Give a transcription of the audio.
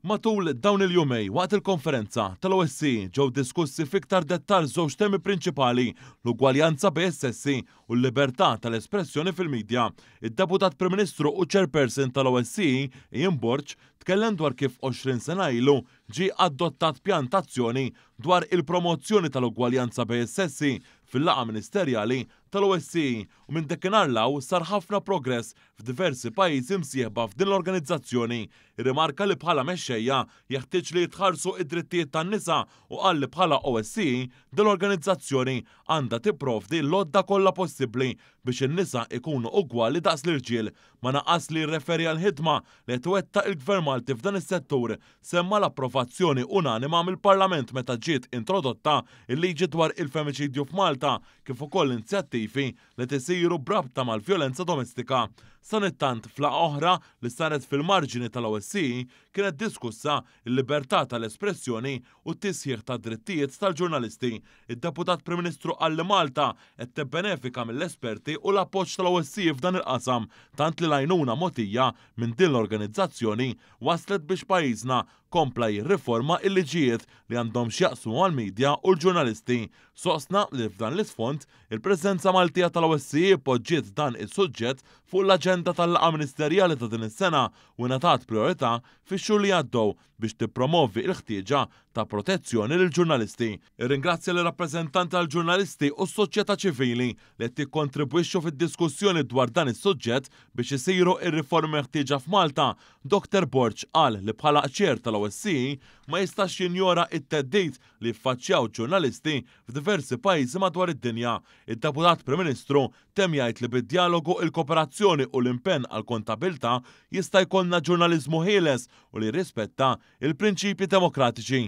Matul dawn il-jumej waqt il-konferenza tal-OSCE ġew diskussi f'iktar dettall żewġ temi prinċipali, l-ugwaljanza bejn is-sessi u l-libertà tal-espressjoni fil-midja. Id-Deputat Prim Ministru u Chairperson tal-OSCE, Ian Borg, tkellem dwar kif 20 sena ilu ġie adottat pjan t'azzjoni dwar il-promozzjoni tal-ugwaljanza bejn is-sessi fil-laqgħa ministerjali tal-OSCE u minn dakinhar 'l hawn sar ħafna progress f'diversi pajjiżi msieħba f'din l-organizzazzjoni. Irrimarka li bħala mexxejja jeħtieġ li jitħarsu id-drittijiet tan-nisa u qal li bħala OSCE din l-organizzazzjoni għandha tipprovdi l-għodda kollha possibbli biex in-nisa ikunu ugwali daqs l-irġiel. Ma naqas li jirreferi għal ħidma li qed iwettaq il-Gvern Malti f'dan is-settur. Semma l-approvazzjoni unanima mill-Parlament meta ġiet introdotta il-liġi dwar il-femiċidju f'Malta, kif ukoll inizjattivi li tisiru b'rabta mal-vjolenza domestika. Sanittant, f'laqgħa oħra li saret fil-marġini tal-OSCE kienet diskussa il-libertà tal-espressjoni u t-tisħiħ ta' drittijiet tal-ġurnalisti. Id-Deputat Prim Ministru qal li Malta qed tibbenefika mill-esperti u l-appoġġ tal-OSCE f'dan il-qasam, tant li l-għajnuna mogħtija minn din l-organizzazzjoni waslet biex pajjiżna kompla jirriforma il-liġijiet li għandhom x'jaqsmu għal-medja u l-ġurnalisti. Sostna li f'dan l-isfond il-Presidenza Maltija tal-OSCE poġġiet dan is-suġġett fuq l-aġenda tal-laqgħa ministerjali ta' din is-sena u ngħatat priorità fix-xhur li għaddew biex tippromovi l-ħtieġa ta' protezzjoni lil ġurnalisti. Irringrazzja lir-rappreżentanti tal-ġurnalisti u s-soċjetà ċivili li qed jikkontribwixxu fid-diskussjoni dwar dan is-suġġett biex isiru ir-riformi meħtieġa f'Malta. Dr. Borg qal li bħala chair tal-OSCE ma jistax jinjora it-theddid li jiffaċċjaw ġurnalisti f'diversi pajjiżi madwar id-dinja. Id-Deputat Prim Ministru temm jgħid li bid-dialogu, il-kooperazzjoni u l-impenn għal kontabilità jista' jkollna ġurnaliżmu ħieles u li jirrispetta il-prinċipji demokratiċi.